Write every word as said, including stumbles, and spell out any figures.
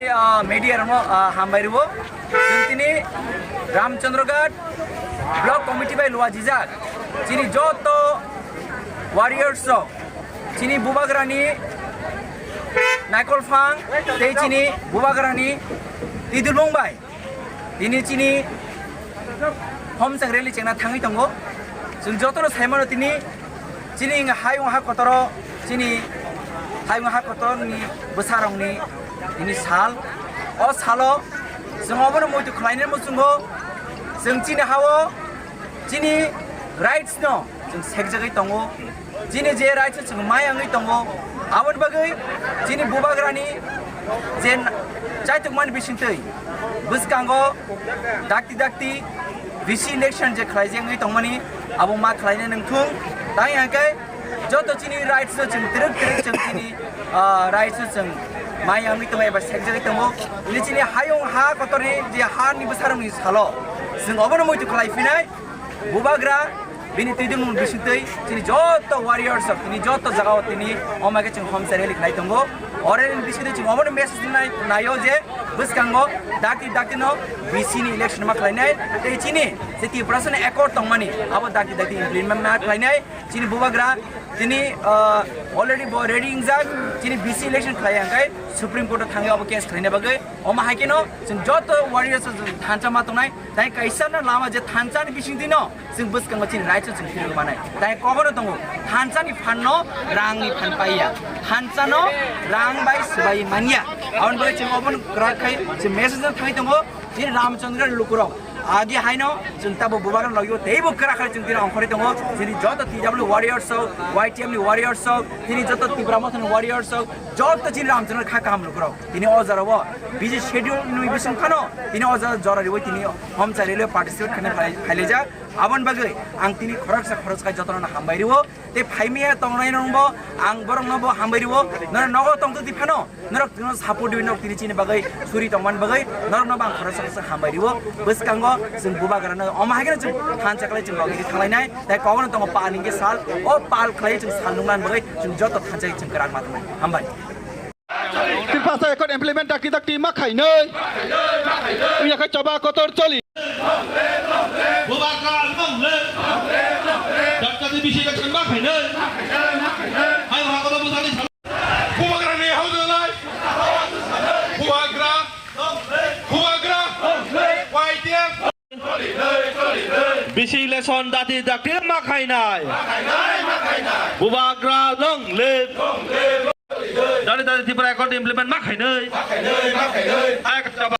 Ah, media rokno, ah, hambai rwo. Chwng tini Ramchandraghat Block Committee bai luajijak. Chini joto warriors rok, chini bubagrani naikolphang tei chini bubagrani tidulmung bai tini chini homchang rally chengna thangwi tongo. Chwng jotono saimano tini chini hayung ha kotoro, chini hayung ha kotorni bwsarokni tini sal. O salo chwng obono muitu khlainai muchungo chwng chini hao chini rights no chwng sekjagwi tongo. Chini je rights o chwng mai wngwi tongo, aboni bagwi chini bubagrani je chaitukmani bisingtwi bwskango dakti dakti V C election je khlaijak wngwi tongmani, abo ma khlaina nangthung. Tang hwnkhe joto chini rights o chwng twrwk twrwk chwng chini, ah, rights o chwng mai wngwi tongo eba sekjagwi tongo. Tini chini hayung ha kotorni je hani bwsarokni salo chwng obono muitu khlai phinai. Bubagra bini twi dwmung bisingtwi chini joto warriors rok tini joto jagao tini omo khe chwng homchai rally khlai tongo. O rally ni bisingtwi chwng obono message nai naio je bwskango dakti dakti no V C ni election ma khlainai tei chini je Tiprasa ni accord tongmani abo dakti dakti implement ma khlainai. Chini bubagra tini, ah, already bo ready wngjak, chini V C election khlai hwnkhe Supreme Court o thangwi abo case khlaina bagwi. Omo hai kheno chwng joto warriors rok thansa ma tongnai. Tai kaisa no lama je thansa ni bising dino chwng bwskango chini rights o chwng phirwi manai. Tai kobono tongo thansa ni phan no rang ni phan paiya. Thansa no rang bai swbai manya. Aboni bagwi chwng obono kwrak khai chwng message no thangwi tongo. Chini Ramchandra lukurok agi haino chwng tabo bubagra logio teibo kwrak khai chwng tini ongkhorwi tongo. Chini joto T W warriors rok, Y T F ni warriors rok, chini joto Tipra Motha ni warriors rok, joto chini Ramchandra kha kaham lukurok. Tini o jora o busy schedule ni bising phano tini o jora jora riwi tini homchai rally o participate khaina phai-, phailaijak. Aboni bagwi ang tini khoroksa khoroksa jotono hambai rwo. Tei phaimaya tongnai rokbo ang borokno bo hambai rwo. Norok nogo tongtwtwi phano norok tino support rwi norok tini chini bagwi suri tongmani bagwi norokno bo ang khoroksa khoroksa hambai rwo. Bwskango chwng bubagrano omo hai kheno chwng thansa khlai chwng rok thanglai nai. Tai kogono tongo pal hwnkhe sal. O pal khlai chwng sal nuknani bagwi chwng joto thansa chwng kwrak ma tongnai. Hambai. Tiprasa Accord implement dakti dakti ma khainai. Wngya khe choba kotor choli. Bubagra long live. Dakti dakti V C election ma khainai. Hai ha kotor bwsani sal. Bubagra ni hau de lai. Bubagra. Bubagra. Y T F. V C election dakti dakti ma khainai. Bubagra long live. Dakti dakti Tipra Accord implement ma khainai. Hai choba.